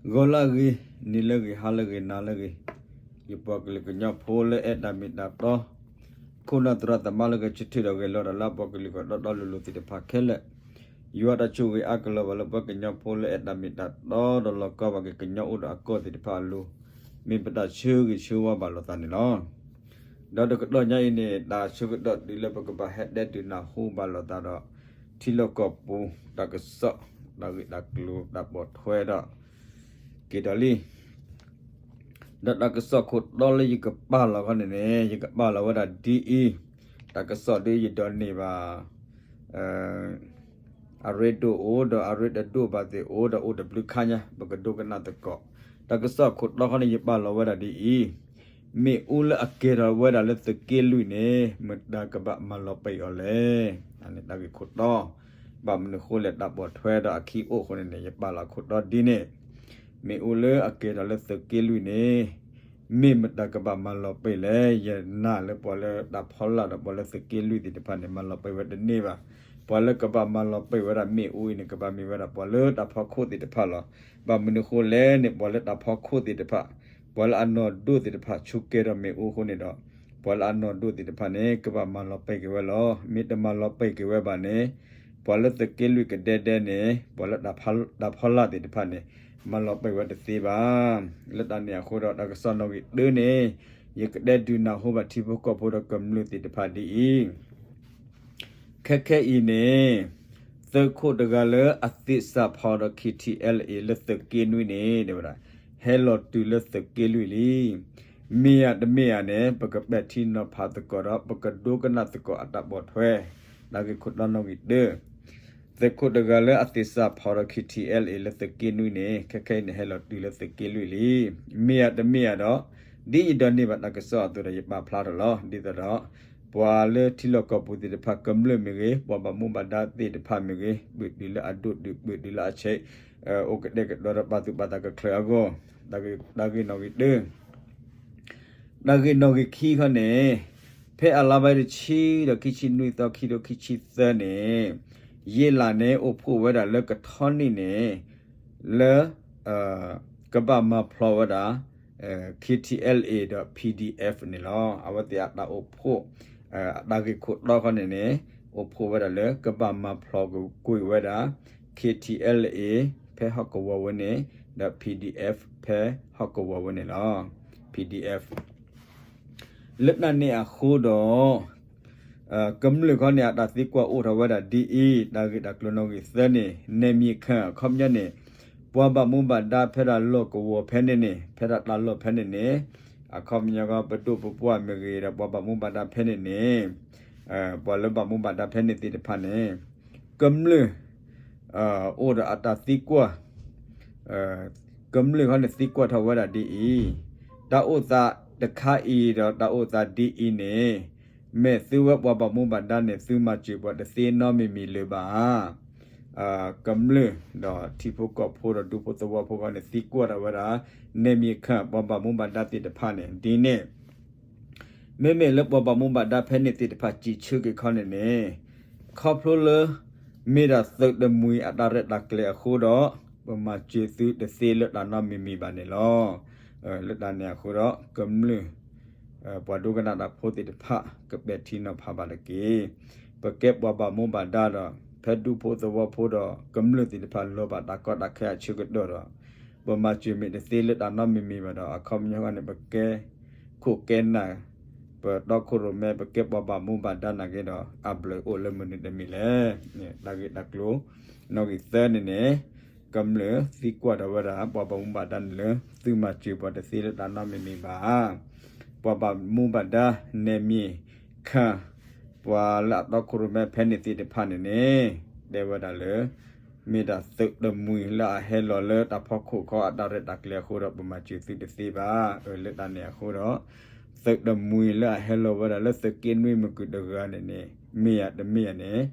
ဂီၤလၢအဂ့ၤ, နံၤလၢအဂ့ၤ, ဟါလၢအဂ့ၤ, နၤလၢအဂ့ၤ, ယပှၤကလုာ်ကညီဖိလၢအဲၣ်တၢ်မ့ၢ်တၢ်တီ, ခိၣ်နၢ်သရၣ်သမါလၢဂဲၤဆၢထၢၣ်ဒီးဂဲၤလီၤတၢ်လၢအပှၤကလုာ်ကဒီးဒီးလိၤလိၤသ့ၣ်တဖၣ်ခဲလၢာ်, ယွၤတၢ်ဆိၣ်ဂ့ၤအါကလီၤဘၣ်လၢပှၤကညီဖိလၢအဲၣ်တၢ်မ့ၢ်တၢ်တီဒီးလီၤကီဘၣ်က့ၤကညီအိၣ်ဒီးအကီၢ်သ့ၣ်တဖၣ်အလိၤ, မ့ၢ်ပတၢ်ဆၢဂ့ၤဆၢဝါဘၣ်လိာ်သးန့ၣ်လီၤ. ဒီးတကတီၢ်ညါအံၤန့ၣ် တၢ်ဆၢကတီၢ်တုၤလၢပကဘၣ်ဟဲတဲဒုးနၢ်ဟူဘၣ်လိာ်သးဒီး ထံလီၢ်ကီၢ်ပူၤ တၢ်ကစီၣ် တၢ်ဂ့ၢ်တၢ်ကျိၤတၢ်ပိာ်ထွဲဒီး က့ၤဒီးလံ ဒီးတၢ်ကစီၣ်ခိၣ်တီလၢယကပာ်လီၤခီန့ၣ်န့ၣ် ယကပာ်လီၤဝဲဒၣ်ဒ်အံၤ, တၢ်ကစီၣ်ဒ်ယဒိးန့ၢ်ဘၣ် အရ့ဒိၣ်အိၣ်ဒီးအရ့တဒိၣ်ဘၣ်သ့ၣ်အိၣ်ဒီးအိၣ်တဘျုးခါညါ ပကဒိကနၣ်သကိး, တၢ်ကစီၣ်ခိၣ်တီခီန့ၣ် ယပာ်လီၤဝဲဒၣ်ဒ်အံၤ, မ့ၣ်အူလၢအကဲထီၣ်ဝဲဒၣ်လၢသုးက့လွံၢ်န့ၣ် မတၤကဘၣ်မၤလီၤပံာ်အီၤလဲၣ်. တၢ်ဂ့ၢ်ခိၣ်တီ, ဘၣ်မနုၤဃိလဲၣ် တၢ်ပိာ်ထွဲဒီးအခံအိၣ်အဃိန့ၣ်န့ၣ် ယပာ်လီၤခိၣ်တီဒ်န့ၣ်, မ့ၣ်အူလၢအကဲထီၣ်လၢသုးက့လွံၢ်န့ၣ် မ့ၢ်မတၤကဘၣ်မၤလီၤပံာ်လဲၣ်. ယနာ်လၢပှၤလၢတၢ်ဖီလာ်ဒီးပှၤလၢသုးက့လွံၢ်သ့ၣ်တဖၣ်န့ၣ် မၤလီၤပံာ်ဝဲတန့ၢ်ဘၣ်. ပှၤလၢကဘၣ်မၤလီၤပံာ်ဝဲဒၣ်မ့ၣ်အူအံၤန့ၣ် ကဘၣ်မ့ၢ်ဝဲဒၣ်ပှၤလၢတၢ်ဖီခိၣ်သ့ၣ်တဖၣ်လီၤ. ဘၣ်မနုၤဃိလဲၣ်န့ၣ် ပှၤလၢတၢ်ဖီခိၣ်သ့ၣ်တဖၣ်, ပှၤလၢအနီၢ်ဒိၣ်သ့ၣ်တဖၣ် ဆူကဲထီၣ်မ့ၣ်အူအဃိန့ၣ်ဒီး ပှၤလၢအနီၢ်ဒိၣ်သ့ၣ်တဖၣ်န့ၣ် ကဘၣ်မၤလီၤပံာ်က့ၤဝဲလီၤ. မ့ၢ်တမၤလီၤပံာ်က့ၤဝဲဘၣ်န့ၣ် ပှၤလၢသုးက့လွံၢ်ကဒဲဒဲန့ၣ် ပှၤလၢတၢ်ဖီလာ်သ့ၣ်တဖၣ်န့ၣ် မၤလီၤပံာ်ဝဲတသ့ဘၣ်. လၢတၢ်န့ၣ်အဃိဒီး တၢ်ကစီၣ်နီၣ်ဂံၢ်တၢန့ၣ် ယကတဲဒုးနၢ်ဟူဘၣ်ထံဖိကီၢ်ဖိဒီးကမျၢၢ်သ့ၣ်တဖၣ်ဒ်အံၤ, ခဲခဲအံၤန့ၣ် သုးခိၣ်တဂၤလၢအသ့ၣ်စးဖီဒီး KTLA လၢသုးက့နွံန့ၣ် တဲဝဲဒၣ် ဟဲလီၤတုၤလၢသုးက့လွံၢ်လံ. မ့ၢ်ဧါတမ့ၢ်ဧါန့ၣ် ပကပဲာ်ထံနီၤဖးသကိးဒီး ပကဒိကနၣ်သကိးအတၢ်ပိာ်ထွဲ, တၢ်ဂ့ၢ်ခိၣ်တီနီၣ်ဂံၢ်တၢ သုးခိၣ်တဂၤလၢအသ့ၣ်စးဖီဒီး KTLA လၢသုးက့နွံန့ၣ် ခဲခဲအံၤန့ၣ် ဟဲလီၤတုၤလၢသုးက့လွံၢ်လံ. မ့ၢ်ဧါတမ့ၢ်ဧါဒီး ဒ်ယဒိးန့ၢ်ဘၣ်တၢ်ကစီၣ်အသိးဒီး ယပာ်ဖျါထီၣ်လီၤ. ဒ်သိးဒီး ပှၤလၢထံလီၢ်ကီၢ်ပူၤသ့ၣ်တဖၣ် ကမျၢၢ်မ့ၢ်ဂ့ၤ, ပှၤဘၣ်မူဘၣ်ဒါသ့ၣ်တဖၣ်မ့ၢ်ဂ့ၤ, ပုၢ်တုၤလၢအဒိၣ်တုၤ ပုၢ်တုၤလၢအဆံး, အိၣ်ကတဲာ်ကတီၤဒီးပာ်သူၣ်ပာ်သးကချၢးအဂီၢ်, တၢ်ဂ့ၢ်နီၣ်ဂံၢ်တၢ တၢ်ဂ့ၢ်နီၣ်ဂံၢ်ခံခီန့ၣ်, ဖဲအလါဘဲတဆံဒီးခံဆံနွံသီ ခံထိခံဆံသၢန့ၣ်, ယ့လးန့ၣ် အိၣ်ဖှိၣ်ဝဲဒၣ်လၢကထီနံၣ်န့ၣ်, လၢ ကဘၣ်မၤဖျီဝဲဒၣ် KTLA ဒီး PDF န့ၣ်လီၤ. အဝဲသ့ၣ်အတၢ်အိၣ်ဖှိၣ် အတၢ်ဂ့ၢ်ခိၣ်တီခီန့ၣ်န့ၣ်, အိၣ်ဖှိၣ်ဝဲဒၣ်လၢကဘၣ်မၤဖျီကွံာ်ဝဲဒၣ် KTLA ဖဲဟီၣ်ကဝီၤဝဲန့ၣ်, ဒီး PDF ဖဲဟီၣ်ကဝီၤဝဲန့ၣ်လီၤ. PDF လၢတၢ်န့ၣ်အဃိဒီး ကမျၢၢ်ခီန့ၣ် အတၢ်သံကွၢ်အိၣ်ထီၣ်ဝဲဒၣ်ဒ်အံၤ, တၢ်ဂ့ၢ်တၢ်ကျိၤနီၣ်ဂံၢ်သၢန့ၣ်, နယ်မြေခံ အခီပညီန့ၣ်, ပှၤဘၣ်မူဘၣ်ဒါဖဲဒၣ်လီၢ်ကဝီၤဖဲန့ၣ်န့ၣ်, ဖဲဒၣ်တၢ်လီၢ်ဖဲန့ၣ်န့ၣ်, အခီပညီကီး ပဒိၣ်ပပှၢ်မ့ၢ်ဂ့ၤဒီး ပှၤဘၣ်မူဘၣ်ဒါဖဲန့ၣ်န့ၣ်, ပှၤလၢဘၣ်မူဘၣ်ဒါဖဲန့ၣ်သ့ၣ်တဖၣ်န့ၣ်, ကမျၢၢ် အိၣ်ဒီးအတၢ်သံကွၢ် ကမျၢၢ်ခီန့ၣ်သံကွၢ်ထီၣ်ဝဲဒၣ်ဒ်အံၤ, တၢ်အိၣ်သးတခါအံၤဒီးတၢ်အိၣ်သးဒ်အံၤန့ၣ်, မ့ၢ်သုဝဲပှၤဘၣ်မူဘၣ်ဒါန့ၣ် သုမၤစၢၤပှၤတသ့နီတမံၤမံၤလၢၤဘၣ်ဧါ. ကမျၢၢ်ဒီးထံဖိကီၢ်ဖိဒီးဒူဖိသဝီဖိခီန့ၣ် သံကွၢ်ထီၣ်ဝဲဒၣ် နယ်မြေခံ ပှၤဘၣ်မူဘၣ်ဒါသ့ၣ်တဖၣ်န့ၣ် ဒ်န့ၣ် မ့မ့ၢ်လၢပှၤဘၣ်မူဘၣ်ဒါဖဲန့ၣ်သ့ၣ်တဖၣ်စံးဆၢက့ၤခီန့ၣ်န့ၣ်, ခီဖျိလၢ မ့ၢ်ဒၣ်သုးတမှံၤအတၢ်ရဲၣ်တၢ်ကျဲၤအဃိဒီး, ပမၤစၢၤသုတသ့လၢတၢ်နီတမံၤမံၤဘၣ်န့ၣ်လီၤ. လၢတၢ်န့ၣ်အဃိဒီး ကမျၢၢ် ပှၤဒိကနၣ်တၢ်ဖိသ့ၣ်တဖၣ် ကပဲာ်ထံနီၤဖးဘၣ်တက့ၢ်. ပကဲပှၤဘၣ်မူဘၣ်ဒါဒီး ဖဲဒူဖိသဝီဖိဒီးကမျၢၢ်သ့ၣ်တဖၣ်လီၤဘၣ်တၢ်ကီတၢ်ခဲအဆၢကတီၢ်ဒီး, ပမၤစၢၤမ့ၢ်တသ့လၢတၢ်နီတမံၤမံၤဘၣ်ဒီး အခီပညီန့ၣ် ပကဲခိၣ်ကဲနၢ်, ပတီခိၣ်ရိၣ်မဲ ပကဲပှၤဘၣ်မူဘၣ်ဒါနာ်က့ဒီး အဘျုးအိၣ်လၢမနုၤတမံၤလဲၣ်. တၢ်ဂ့ၢ်တၢ်ကျိၤ နီၣ်ဂံၢ်သၢန့ၣ်န့ၣ်, ကမျၢၢ်သံကွၢ်ထီၣ်ဝဲဒၣ် ပှၤဘၣ်မူဘၣ်ဒါန့ၣ်လၢ သုမၤစၢၤပှၤတသ့လၢတၢ်နီတမံၤမံၤဘၣ်. ပှၤဘၣ်မူဘၣ်ဒါ နယ်မြေခံ ပှၤလၢအတီခိၣ်ရိၣ်မဲဖဲန့ၣ်သ့ၣ်တဖၣ်န့ၣ်န့ၣ်, တဲဝဲဒၣ်လၢ မ့ၢ်ဒၣ်သုးတမှံၤလၢအဟဲလီၤလၢတၢ်ဖီခိၣ်ခီအတၢ်ရဲၣ်တၢ်ကျဲၤအဃိဒီး ပမၤစၢၤသုတသ့ဘၣ်. လၢတၢ်န့ၣ်အဃိဒီး သုးတမှံၤလၢအဟဲလီၤဝဲဒၣ်လၢသုးက့နွံမုၢ်ကုၢ်တဂၤန့ၣ်န့ၣ်, မ့ၢ်ဧါတမ့ၢ်ဧါန့ၣ်,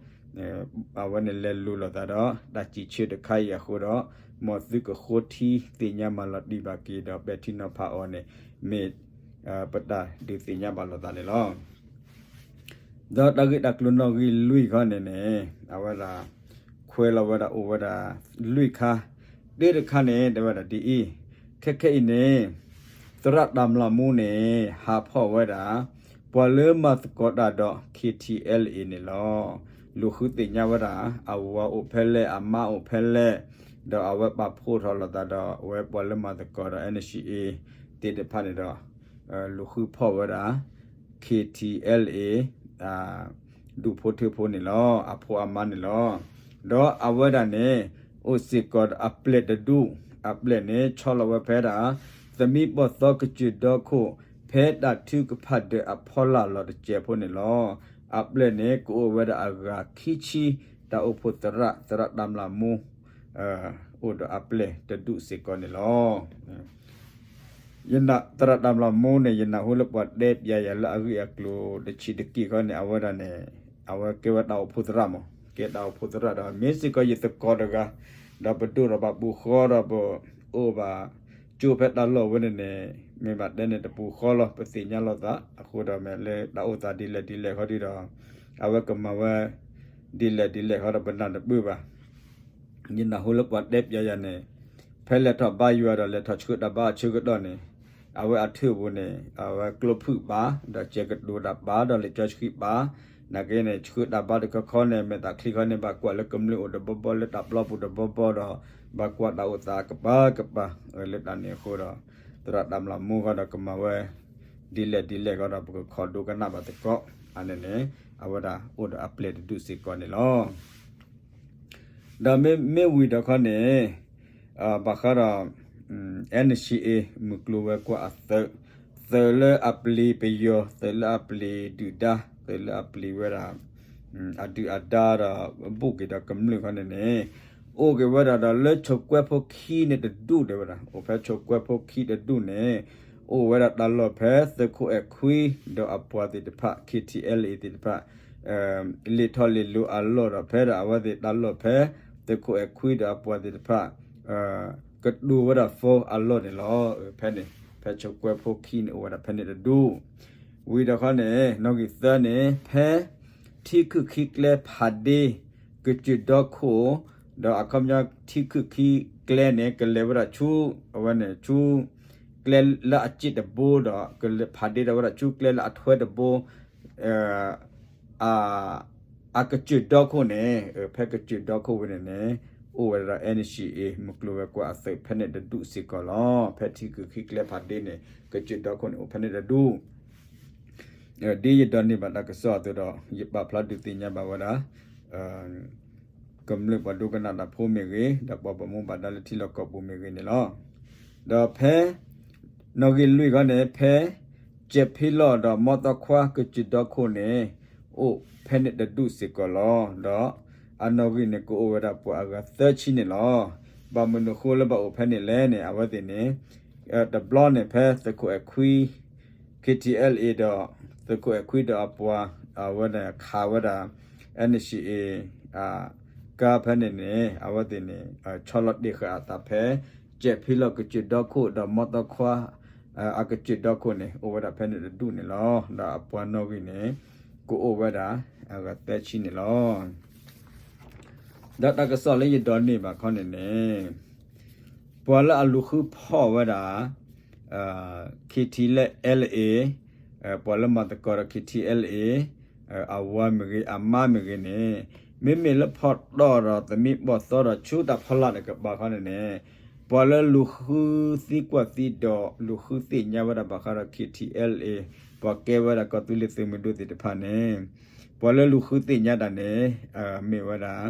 အဝဲန့ၣ်လဲၤလိၤလိာ်သးဒီး တၢ်စံးဆၢတခါအံၤအဃိဒီး, မ်သုကဃိထံသ့ၣ်ညါမၤလီၤတံၢ်ဘၣ်က့ၤဒီး ပဲာ်ထံနီၤဖးအီၤန့ၣ်, မ့ၢ် ပတၢ်ဒုးသ့ၣ်ညါဘၣ်လိာ်သးန့ၣ်လီၤ. ဒီးတၢ်ဂ့ၢ်တၢ်ကျိၤနီၣ်ဂံၢ်လွံၢ်ခီန့ၣ်န့ၣ်, အဝဲဒၣ် ခွဲးလီၤဝဲဒၣ်အိၣ်ဝဲဒၣ်လွံၢ်ခါ, ပ တၢ်တခါန့ၣ် တဲဝဲဒၣ်ဒ်အံၤ, ခဲခဲအံၤန့ၣ် သရၣ်တၢ်မျၢ်မူန့ၣ် ဟးဖီၣ်ဝဲဒၣ် ပှၤလၢမၤသကိးတၢ်ဒီး ခ့ထံအဲလ်အ့န့ၣ်လီၤ. လူၤဃုသ့ၣ်ညါဝဲဒၣ် အဝၤအိၣ်ဖဲလဲၣ် အမါအိၣ်ဖဲလဲၣ်, ဒီးအဝဲပာ်ဖှိၣ်ထီၣ်လိာ်သးဒီး အဝဲပှၤလၢမၤသကိးဒီး အဲၣ်နၡံၣ်အ့ သ့ၣ်တဖၣ်န့ၣ်ဒီး လူၤဃုဖီၣ်ဝဲဒၣ် ခ့ထံအဲလ်အ့ ဒူၣ်ဖိထၢဖိန့ၣ်လီၤ. အဖိအမါန့ၣ်လီၤ. ဒီးအဝဲဒၣ်န့ၣ် အိၣ်စ့ၢ်ကီးဒီးအပျဲၢ်တဒူၣ်, အပျဲၢ်န့ၣ် ဆီလီၤဝဲဖဲဒၣ် သမံပီၢ်သီကစၢၢ်ဒီခိၣ် ဖဲတၢ်ထုကဖၣ်ဒၢးအဖီလာ်လီၤတစဲးဖိန့ၣ်လီၤ. အပျဲၢ်န့ၣ် ကအိၣ်ဝဲဒၣ်အဂၤခံဆံ, တၢ်အိၣ်ဖှိၣ်သရၣ် သရၣ်တၢ်မျၢ်မူ အိၣ်ဒီးအပျဲၢ်တဒူၣ်စ့ၢ်ကီးန့ၣ်လီၤ. ယနာ်သရၣ်တၢ်မျၢ်မူန့ၣ် ယနၢ်ဟူလၢပှၤတဲပျဲယၤလၢအဂ့ၢ်အကျိၤတဆံးတက့ၢ်ဃီန့ၣ် အဝဲဒၣ်န့ၣ် အဝဲကဲဝဲတၢ်အိၣ်ဖှိၣ်သရၣ်မး, ကဲတၢ်အိၣ်ဖှိၣ်သရၣ်ဒီး မ့ၢ်စ့ၢ်ကီးယသကိးတဂၤ, ဒီးပဒိၣ်ဒီးဘၣ်ပူၤဃီဒီးပအိၣ်ဘၣ်ကၠိဖဲတၢ်လီၢ်ဝဲန့ၣ်န့ၣ် မ့ၢ်ဘၣ်တဲန့ၣ်တပူၤဃီလီၤ. ပသ့ၣ်ညါလိာ်သးအဃိဒီး မ့ၢ်လၢတၢ်အိၣ်သးဒ်လဲၣ်ဒ်လဲၣ်ဃီဒီး အဝဲကမၤဝဲ ဒ်လဲၣ်ဒ်လဲၣ်ဃီဒီး ပနၢ်တပၢၢ်ဘၣ်. ယနၢ်ဟူလၢပှၤတဲပျဲယၤန့ၣ် ဖဲလဲၤထီၣ်ဘါယွၤဒီး လဲၤထီၣ်ဆှၢတၢ်ဘါအဆၢကတီၢ်န့ၣ် အဝဲအထၢၣ်ပူၤန့ၣ် အဝဲကျိဖုၣ်ပၢ် ဒီးစဲးကတိၤတၢ်ပၢ် ဒီးလံာ်စီဆှံပၢ်, နာ်က့န့ၣ် ဆှၢတၢ်ဘါတခီခီန့ၣ် မဲာ်သၣ်ချံခီန့ၣ် ဘၣ်ကွၢ်လၢကမျၢၢ်အိၣ်တဘီဘီ လၢတၢ်ပျီပူၤတဘီဘီဒီး ဘၣ်ကွၢ်တၢ်အိၣ်သးကပၤကပၤ လၢတၢ်န့ၣ်အဃိဒီး သရၣ်တၢ်မျၢ်မူဃီဒီးကမၤဝဲ ဒ်လဲၣ်ဒ်လဲၣ်ဃီဒီး ပကခိးဒိကနၣ်ဘၣ်သကိး အန့ၣ်န့ၣ် အဝဲဒၣ်အိၣ်ဒီးအပျဲၢ်တဒူၣ်စ့ၢ်ကီးန့ၣ်လီၤ. ဒီးမ့မ့ၢ်ဝံၤဒီးခီန့ၣ် ဘၣ်ဃးဒီး အဲၣ်နၡံၣ်အ့ မုၢ်ကျိၤဝဲၤကွာ်အသုး, သုးလၢအပျံၤပယီၤ, သုးလၢအပျံၤဒုၣ်ဒါ, သုးလၢအပျံၤဝဲဒၣ် အဒုၣ်အဒါဒီး ဘူၣ်က့ၤဒီးကမျၢၢ်ခီန့ၣ်န့ၣ် အိၣ်က့ၤဝဲဒၣ်ဒီးလၢဆိးကွဲဖိခံန့ၣ်တဒူၣ်တဲဝဲဒၣ်, အိၣ်ဖဲဆိးကွဲဖိခံတဒူၣ်န့ၣ် အိၣ်ဝဲဒၣ်တၢ်လီၢ်ဖဲသုးခိၣ်အဲၣ်ခွံ ဒီးအပှၤသ့ၣ်တဖၣ် ခ့ထံအဲလ်အ့သ့ၣ်တဖၣ် လံာ်ထီၣ်လံာ်လိၤအလီၢ်ဒီး ဖဲဒၣ်အဝဲသ့ၣ်တၢ်လီၢ်ဖဲ သုးခိၣ်အဲၣ်ခွံဒီးအပှၤသ့ၣ်တဖၣ် ကတိၤဝဲဒၣ် phone အလီၢ်န့ၣ်လီၤ. ဖဲန့ၣ် ဖဲဆိးကွဲဖိခံန့ၣ် အိၣ်ဝဲဒၣ်ဖဲန့ၣ်တဒူၣ် ဝံၤဒီးခီန့ၣ် နီၣ်ဂံၢ်သၢန့ၣ် ဖဲထံခုၣ်ခံကျဲဖးဒ့ ကစၢၢ်ဒီခိၣ် ဒီးအခီပညီထံခုၣ်ခံကျဲန့ၣ် ကလဲၤဝဲဒၣ်ဆူ အဝဲန့ၣ် ဆူ ကျဲလၢအစ့ၣ်တဘိဒီး ကလဲၤဖးဒ့ဒီးဝဲဒၣ်ဆူကျဲလၢအထွဲတဘိ အကစၢၢ်ဒီခိၣ်န့ၣ် ဖဲကစၢၢ်ဒီခိၣ်ဝဲန့ၣ်န့ၣ် အိၣ်ဝဲဒၣ်ဒီး အဲၣ်နၡံၣ်အ့ မုၢ်ကျိၤဝဲၤကွာ်အသုးဖဲန့ၣ်တဒူၣ်စ့ၢ်ကီးလီၤ. ဖဲထံခုၣ်ခံကျဲဖးဒ့န့ၣ် ကစၢၢ်ဒီခိၣ်န့ၣ် အိၣ်ဖဲန့ၣ်တဒူၣ် ဒ်ယဒိးန့ၢ်ဘၣ်တၢ်ကစီၣ်အသိးဒီး ယပာ်ဖျါဒုးသ့ၣ်ညါဘၣ်ဝဲဒၣ် ကမျၢၢ်ပှၤဒိကနၣ်တၢ်ဖိမ့ၢ်ဂ့ၤ ဒီးပှၤဘၣ်မူဘၣ်ဒါလၢထံလီၢ်ကီၢ်ပူၤမ့ၢ်ဂ့ၤန့ၣ်လီၤ. ဒီးဖဲ နီၣ်ဂံၢ်လွံၢ်ခီန့ၣ် ဖဲ ကၠဲးဖံလီၢ်ဒီးမီသီခွါကစၢၢ်ဒီခိၣ်န့ၣ် အိၣ်ဖဲန့ၣ်တဒူၣ်စ့ၢ်ကီးလီၤ. ဒီးအနီၣ်ဂံၢ်န့ၣ် ကအိၣ်ဝဲဒၣ်ပှၤအဂၤသၢဆံန့ၣ်လီၤ. ဘၣ်မနုၤဃိလၢဘၣ်အိၣ်ဖဲန့ၣ်လဲၣ်န့ၣ် အဝဲသ့ၣ်န့ၣ် တဘျီန့ၣ်ဖဲသုးခိၣ်အဲၣ်ခွံ ခ့ထံအဲလ်အ့ဒီး သုးခိၣ်အဲၣ်ခွံဒီးအပှၤ အဝဲန့ၣ်ခးဝဲဒၣ် အဲၣ်နၡံၣ်အ့ ကါဖဲန့ၣ်န့ၣ် အဝဲသ့ၣ်န့ၣ် ဆီလီၤတ့ၢ်ဃာ်အသးဖဲ ကၠဲးဖံလီၢ်ကစၢၢ်ဒီခိၣ်ဒီးမီသီခွါ အကစၢၢ်ဒီခိၣ်န့ၣ် အိၣ်ဝဲဒၣ်ဖဲန့ၣ်တဒူၣ်န့ၣ်လီၤ. ဒီးအပှၤနီၣ်ဂံၢ်န့ၣ် ကအိၣ်ဝဲဒၣ် အဂၤသၢဆံန့ၣ်လီၤ. ဒီးတၢ်ကစီၣ်လၢယဒိးန့ၢ်ဘၣ်ခီန့ၣ်န့ၣ် ပှၤလၢအလူၤဃုဖီၣ်ဝဲဒၣ် ခ့ထံလၢ အဲလ်အ့ ပှၤလၢမၤသကိးဒီး ခ့ထံအဲလ်အ့ အဝၤမ့ၢ်ဂ့ၤ အမါမ့ၢ်ဂ့ၤန့ၣ် မ့မ့ၢ်လၢဖီတီၢ်ဒီးသမံပီၢ်သီဒီးဆူတၢ်ဖီလာ်တကပၤခီန့ၣ်န့ၣ် ပှၤလၢလူၤဃုသံကွၢ်သံဒိး လူၤဃုသ့ၣ်ညါဝဲဒၣ်ဘၣ်ဃးဒီး ခ့ထံအဲလ်အ့ ပှၤကဲဝဲဒၣ်ကီၢ်သူလ့ၤသုးမုၢ်ဒိၣ်သ့ၣ်တဖၣ်န့ၣ် ပှၤလၢလူၤဃုသ့ၣ်ညါတၢ်န့ၣ် မ့ၢ်ဝဲဒၣ်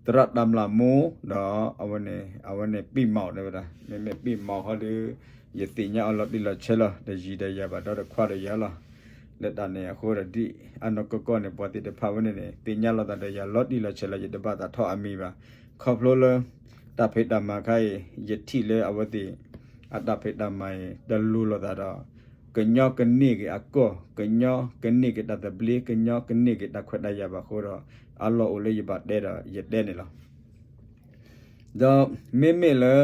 သရၣ်တၢ်မျၢ်မူ ဒီးအဝဲန့ၣ် အဝဲန့ၣ်ပံၢ်မီၣ်တဲဝဲဒၣ် မ့မ့ၢ်ပံၢ်မီၣ်ဃီဒီး ယသ့ၣ်ညါအီၤလီၤတံၢ်လီၤဆဲးလီၤ တယံၤဒီးယၤဘၣ်ဒီးတခွါဒီးယၤလီၤ. လၢတၢ်န့ၣ်အဃိဒီးဒ်အနီၢ်ကီၢ်ကီၢ်န့ၣ် ပှၤသ့ၣ်တဖၣ်ဝဲန့ၣ်န့ၣ် သ့ၣ်ညါလိာ်သးဒီးယၤလီၤတံၢ်လီၤဆဲးလီၤ ယတဘၣ်သးထီၣ်အမံၤဘၣ်. ခီဖျိလၢ တၢ်ဖံးတၢ်မၤခါအံၤ ယထံၣ်လၢအဝဲသ့ၣ် အတၢ်ဖံးတၢ်မၤအံၤ တလိၤလိာ်သးဒီး ကညီကန့ၢ်က့ၤအကီၢ် ကညီကန့ၢ်က့ၤတၢ်သဘျ့ ကညီကန့ၢ်က့ၤတၢ်ခွဲးတၢ်ယာ်ဘၣ်အဃိဒီး အလီၢ်အိၣ်လၢယဘၣ်တဲဒီးယတဲန့ၣ်လီၤ. ဒီးမ့မ့ၢ်လၢ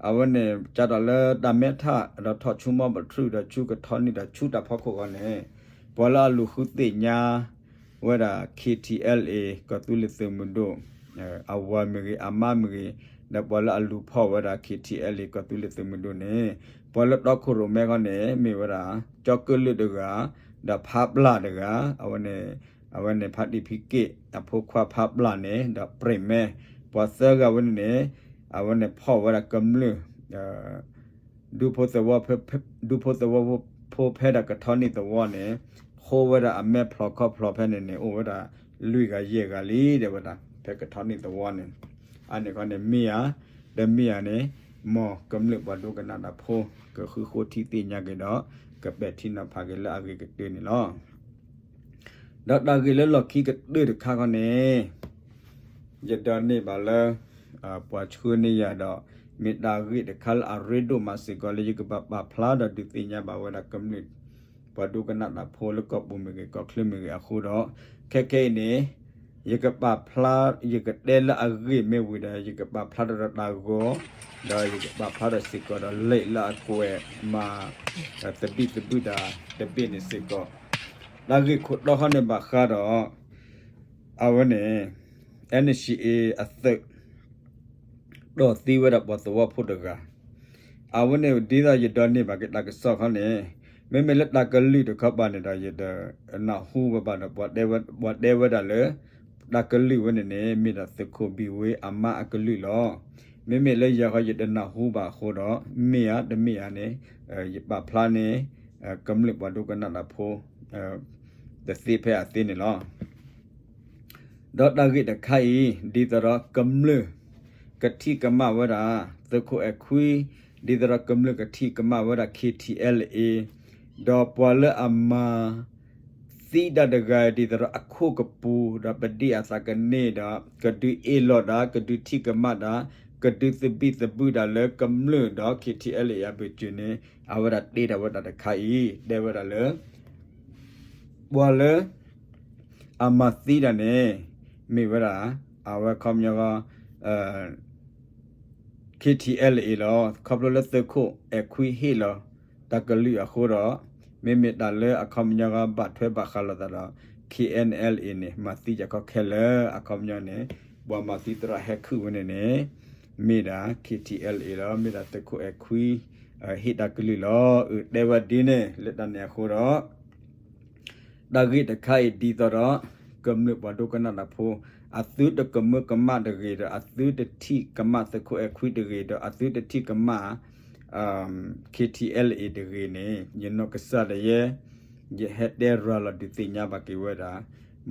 အဝဲန့ၣ် ကၢ်ဒီးလၢတၢ်မဲထး ဒီးထီၣ်ဆူမီဘထြူၣ် ဒီးဆူကထီနံၣ်ဒီးဆူတၢ်ဖီခိၣ်ဃီန့ၣ် ပှၤလၢအလူၤဃုသ့ၣ်ညါဝဲဒၣ် ခ့ထံအဲလ်အ့ ကီၢ်သူလ့ၤသုးမုၢ်ဒိၣ် အဝၤမ့ၢ်ဂ့ၤ အမါမ့ၢ်ဂ့ၤ, ဒီးပှၤလၢအလူၤဖီၣ်ဝဲဒၣ် KTLA ကီၢ်သူလ့ၤသုးမုၢ်ဒိၣ်န့ၣ်, ပှၤလၢတီခိၣ်ရိၣ်မဲခီန့ၣ် မ့ၢ်ဝဲဒၣ် ကၠီကလုာ်တဂၤ, ဒီးဖးပျၢ်တဂၤ, အဝဲန့ၣ် အဝဲန့ၣ် ဖးတံၢ်ဖံးက့ၣ် အဖိခွါဖးပျၢ်န့ၣ် ဒီးပြံၢ်မဲ, ပှၤသၢဂၤဝဲန့ၣ်န့ၣ် အဝဲန့ၣ်ဖီၣ်ဝဲဒၣ်ကမျၢၢ် ဒူဖိသဝီဖိ ဒူဖိသဝီဖိဖဲဒၣ်ကထီနံၣ်သဝီန့ၣ် ဃိဝဲဒၣ်အမဲဖျိးခီၣ်ဖျိးဖဲန့ၣ်န့ၣ် အိၣ်ဝဲဒၣ်လွံၢ်ဂၤယဲၢ်ဂၤလံ တဲဝဲဒၣ် ဖဲကထီနံၣ်သဝီန့ၣ်, အန့ၣ်ခီန့ၣ်မ့ၢ်ဧါ, တမ့ၢ်ဧါန့ၣ်, မ်ကမျၢၢ်ပှၤဒိကနၣ်တၢ်ဖိ ကဃုဃိထံသ့ၣ်ညါက့ၤဒီး ကပဲာ်ထံနီၤဖးက့ၤလၢအဂ့ၤကတၢၢ်န့ၣ်လီၤ. ဒီးတၢ်ဂ့ၢ်လၢလီၢ်ခံကတၢၢ်တခါခီန့ၣ် ယဒိးန့ၢ်ဘၣ်လၢ ပှၤဆှၢန့ၢ်ယၤဒီး မ့ၢ်တၢ်ဂ့ၢ်တခါလၢအရ့ဒိၣ်မးစ့ၢ်ကီးလၢယကဘၣ်ပာ်ဖျါဒီးဒုးသ့ၣ်ညါဘၣ်ဝဲဒၣ်ကမျၢၢ် ပှၤဒိကနၣ်တၢ်ဖိလၢကီၢ်ပူၤမ့ၢ်ဂ့ၤ ကီၢ်ချၢမ့ၢ်ဂ့ၤအဃိဒီး ခဲခဲအံၤန့ၣ် ယကပာ်ဖျါ ယကတဲလၢအဂ့ၢ်မ့ၢ်ဝံၤဒီး ယကပာ်ဖျါထီၣ်ဒီးတၢ်ဂီၤ ဒီးယကပာ်ဖျါထီၣ်စ့ၢ်ကီးဒီးလံာ်လၢအကွဲးမၤ သဘံၣ်သဘုၣ်တၢ်တဘ့ၣ်န့ၣ်စ့ၢ်ကီး တၢ်ဂ့ၢ်ခိၣ်တီခီန့ၣ်ဘၣ်ဃးဒီး အဝဲန့ၣ် NCA အသုး တီၢ်သံဝဲဒၣ်ပှၤသဝီဖိတဂၤ, အဝဲန့ၣ်ဒ်သိးယဒိးန့ၢ်ဘၣ်က့ၤတၢ်ကစီၣ်ခီန့ၣ် မ့မ့ၢ်လၢတၢ်ကလုာ်တခီပၤန့ၣ်ဒီး ယတနၢ်ဟူဘၣ်ဘၣ်ဒီး ပှၤတဲဝဲဒၣ်လၢ တၢ်ကလုာ်ဝဲန့ၣ်န့ၣ် မ့ၢ်ဒၣ်သုးခိၣ်ဘံၣ်ဝ့အမါအကလုာ်လီၤ. မ့မ့ၢ်လၢယၤဃီယတနၢ်ဟူဘၣ်အဃိဒီး မ့ၢ်ဧါတမ့ၢ်ဧါန့ၣ် ယပာ်ဖျါန့ၣ် ကမျၢၢ်ပှၤဒိကနၣ်တၢ်ဖိ တသ့ဖဲအသ့န့ၣ်လီၤ. ဒီးတၢ်ဂ့ၢ်တခါအံၤ ဒ်သိးဒီးကမျၢၢ် ကထံၣ်ကမၣ်ဝဲဒၣ် သုးခိၣ်အဲၣ်ခွံ ဒ်သိးဒီးကမျၢၢ်ကထံၣ်ကမၣ်ဝဲဒၣ် KTLA ဒီးပှၤလၢအမၤသံတၢ်တဂၤ ဒ်သိးဒီးအခိၣ်ကပူၤ ဒီးပဒံၣ်အသးကန့ၢ်ဒီး ကဒုးအ့ၣ်လိာ်တၢ် ကဒုးထံၣ်ကမၣ်တၢ် ကဒုးသဘံၣ်သဘုၣ်တၢ်လၢကမျၢၢ်ဒီး KTLA အဘၢၣ်စၢၤန့ၣ် အဝဲဒၣ်တ့ထီၣ်ဝဲဒၣ်တခါအံၤ တဲဝဲဒၣ်လၢ ပှၤလၢ အမၤသံတၢ်န့ၣ် မ့ၢ်ဝဲဒၣ် အဝဲခီပညီ KTLA လီၤ. ခီဖျိလၢသုးခိၣ်အဲၣ်ခွံဟ့ၣ်လီၤ တၢ်ကလုာ်အဃိဒီး မ့မ့ၢ်တၢ်လၢအခီပညီဘၣ်ထွဲဘၣ်ဃးလိာ်သးဒီး KNLA န့ၣ် မၤသံယၤခီခဲလၢာ် အခီပညီန့ၣ် ပှၤမၤသံသရၣ်ဟဲခုၣ်ဝဲန့ၣ်န့ၣ် မ့ၢ်ဒၣ် KTLA လီၤ. မ့ၢ်ဒၣ်သုးခိၣ်အဲၣ်ခွံ ဟ့ၣ်တၢ်ကလုာ်လီၤ. အၢ တဲဝဲဒ်န့ၣ် လၢတၢ်န့ၣ်အဃိဒီး တၢ်ဂ့ၢ်တခါအံၤဒ်သိးဒီး ကမျၢၢ်ပှၤဒိကနၣ်တၢ်ဖိ အသုတကမၢကမၣ်တဂ့ၤဒီး အသုတထံၣ်ကမၣ်သုးခိၣ်အဲၣ်ခွံတဂ့ၤဒီး အသုတထံၣ်ကမၣ် KTLA တဂ့ၤန့ၣ် ယနီၢ်ကစၢ်ဒၣ်ယဲ ယဟဲတဲရၤလီၤဒုးသ့ၣ်ညါဘၣ်က့ၤဝဲဒၣ်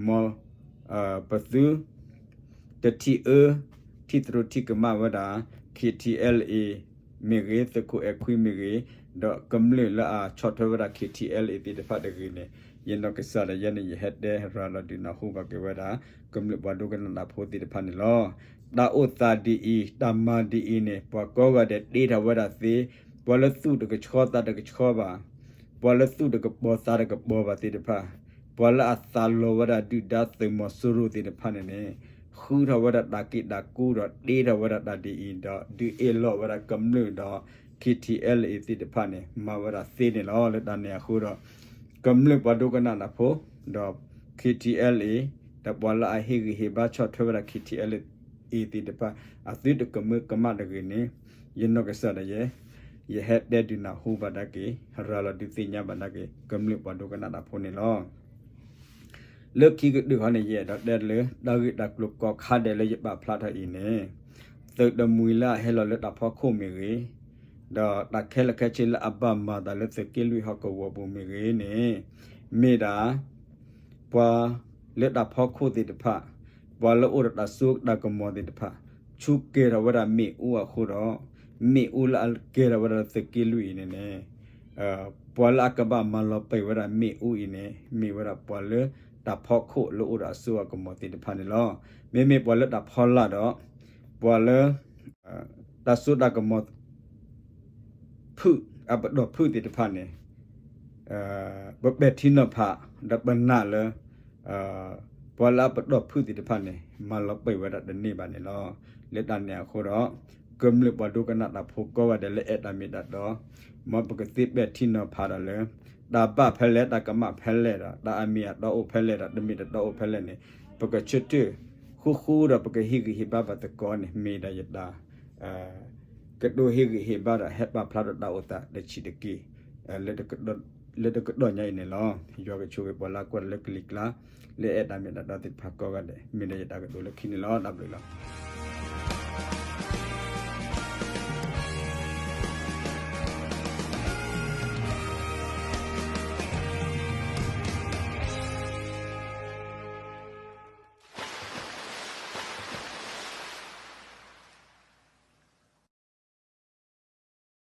မ် ပသု တထံၣ်အၢ ထံၣ်သရူးထံၣ်ကမၣ်ဝဲဒၣ် KTLA မ့ၢ်ဂ့ၤ သုးခိၣ်အဲၣ်ခွံမ့ၢ်ဂ့ၤ ဒီးကမျၢၢ်လၢအဆီၣ်ထွဲဝဲဒၣ် KTLA သ့ၣ်တဖၣ်တဂ့ၤန့ၣ် ယနီၢ်ကစၢ်ဒၣ်ယဲန့ၣ် ယဟဲတဲရၤလီၤဒုးနၢ်ဟူဘၣ်က့ၤဝဲဒၣ် ကမျၢၢ်ပှၤဒိကနၣ်တၢ်ဖိသ့ၣ်တဖၣ်န့ၣ်လီၤ. တၢ်အိၣ်သးဒ်အံၤ တၢ်မၤဒ်အံၤန့ၣ် ပှၤကိးဂၤဒဲးတ့ထီၣ်ဝဲဒၣ်သ့, ပှၤလၢသူၣ်တကဆှီသးတကဆှီဘၣ်, ပှၤလၢသူၣ်တကပီၤသးတကပီၤဘၣ်သ့ၣ်တဖၣ်, ပှၤလၢအသးလီၤဝဲဒၣ်ဒုၣ်ဒါသုးမီၤစိရိၤသ့ၣ်တဖၣ်န့ၣ်န့ၣ် ဃုထီၣ်ဝဲဒၣ်တၢ်က့ၣ်တၢ်ကူဒီးတ့ထီၣ်ဝဲဒၣ်တၢ်ဒ်အံၤဒီး ဒုးအ့ၣ်လိာ်ဝဲဒၣ်ကမျၢၢ်ဒီး KTLA သ့ၣ်တဖၣ်န့ၣ် မၤဝဲဒၣ်သ့န့ၣ်လီၤ. လၢတၢ်န့ၣ်အဃိဒီး ကမျၢၢ်ပှၤဒိကနၣ်တၢ်ဖိ ဒီး KTLA ဒီးပှၤလၢအဟ့ၣ်ဂံၢ်ဟ့ၣ်ဘါဆီၣ်ထွဲဝဲဒၣ် KTLA သ့ၣ်တဖၣ် အသုတကမၢကမၣ်တဂ့ၤန့ၣ် ယနီၢ်ကစၢ်ဒၣ်ယဲ ယဟဲတဲဒုးနၢ်ဟူဘၣ်ဒၣ်က့ၤ ရၤလီၤဒုးသ့ၣ်ညါဘၣ်ဒၣ်က့ၤ ကမျၢၢ်ပှၤဒိကနၣ်တၢ်ဖိန့ၣ်လီၤ. လၢခံကတၢၢ်ခီန့ၣ် ယအဲၣ်ဒိးတဲလၢ တၢ်ဂ့ၢ်တၢ်ကျိၤကိးခါဒဲးလၢယပာ်ဖျါထီၣ်အံၤန့ၣ် သုးတမှံၤလၢအဟဲလီၤလၢတၢ်ဖီခိၣ်မ့ၢ်ဂ့ၤ, ဒီးတၢ်ခဲလၢာ်ခဲဆ့လၢအဘၣ်မၤသးလၢသုးက့လွံၢ်ဟီၣ်ကဝီၤပူၤမ့ၢ်ဂ့ၤန့ၣ် မ့ၢ်ဒၣ် ပှၤလၢတၢ်ဖီခိၣ်သ့ၣ်တဖၣ်, ပှၤလၢအိၣ်ဒီးတၢ်စိတၢ်ကမီၤသ့ၣ်တဖၣ် ဆူကဲၤထီၣ်ဝဲဒၣ်မ့ၣ်အူအဃိဒီး မ့ၣ်အူလၢအကဲထီၣ်ဝဲဒၣ်လၢသုးက့လွံၢ်အံၤန့ၣ်န့ၣ် ပှၤလၢအကဘၣ်မၤလီၤပံာ်ဝဲဒၣ်မ့ၣ်အူအံၤန့ၣ် မ့ၢ်ဝဲဒၣ်ပှၤလၢတၢ်ဖီခိၣ်လၢအိၣ်ဒီးအစိအကမီၤသ့ၣ်တဖၣ်န့ၣ်လီၤ. မ့မ့ၢ်ပှၤလၢတၢ်ဖီလာ်ဒီး ပှၤလၢ တၢ်စိတၢ်ကမီၤ ဖုၣ် အပတီၢ်ဖုၣ်သ့ၣ်တဖၣ်န့ၣ် ပပဲာ်ထံနီၤဖး ဒီးပနာ်လၢ ပှၤလၢအပတီၢ်ဖုၣ်သ့ၣ်တဖၣ်န့ၣ် မၤလီၤပံာ်ဝဲဒၣ်တန့ၢ်ဘၣ်န့ၣ်လီၤ. လၢတၢ်န့ၣ်အဃိဒီး ကမျၢၢ်ပှၤဒိကနၣ်တၢ်ဖိကိးဂၤဒဲးလၢအဲၣ်တၢ်မ့ၢ်တၢ်တီ မ်ပကသ့ပဲာ်ထံနီၤဖးဒီးလၢ တၢ်ဘၣ်ဖဲလဲၣ် တၢ်ကမၣ်ဖဲလဲၣ်ဒီး တၢ်အမ့ၢ်အတီအိၣ်ဖဲလဲၣ်ဒီး တမ့ၢ်တတီအိၣ်ဖဲလဲၣ်န့ၣ် ပကဆၢထၢၣ် ဃူဃူဒီးပကဟ့ၣ်ဂံၢ်ဟ့ၣ်ဘါဘၣ်သကိးန့ၣ် မ့ၢ်ဒၣ်ယတၢ် ကတိၤဟ့ၣ်ဂံၢ်ဟ့ၣ်ဘါဒီးဟဲပာ်ဖျါထီၣ်တၢ်အိၣ်သးတဆံးတက့ၢ် လၢတကတီၢ်ညါအံၤန့ၣ်လီၤ. ယွၤကဆိၣ်ဂ့ၤပှၤလၢကွၢ်တၢ်လၢကလံၤကျါ လၢအဲၣ်တၢ်မ့ၢ်တၢ်တီသ့ၣ်တဖၣ်ကိးဂၤဒဲး မ့ၢ်ဒၣ်ယတၢ်ကတိၤလၢခံန့ၣ်လီၤ. တၢ်ဘျုးလီၤ.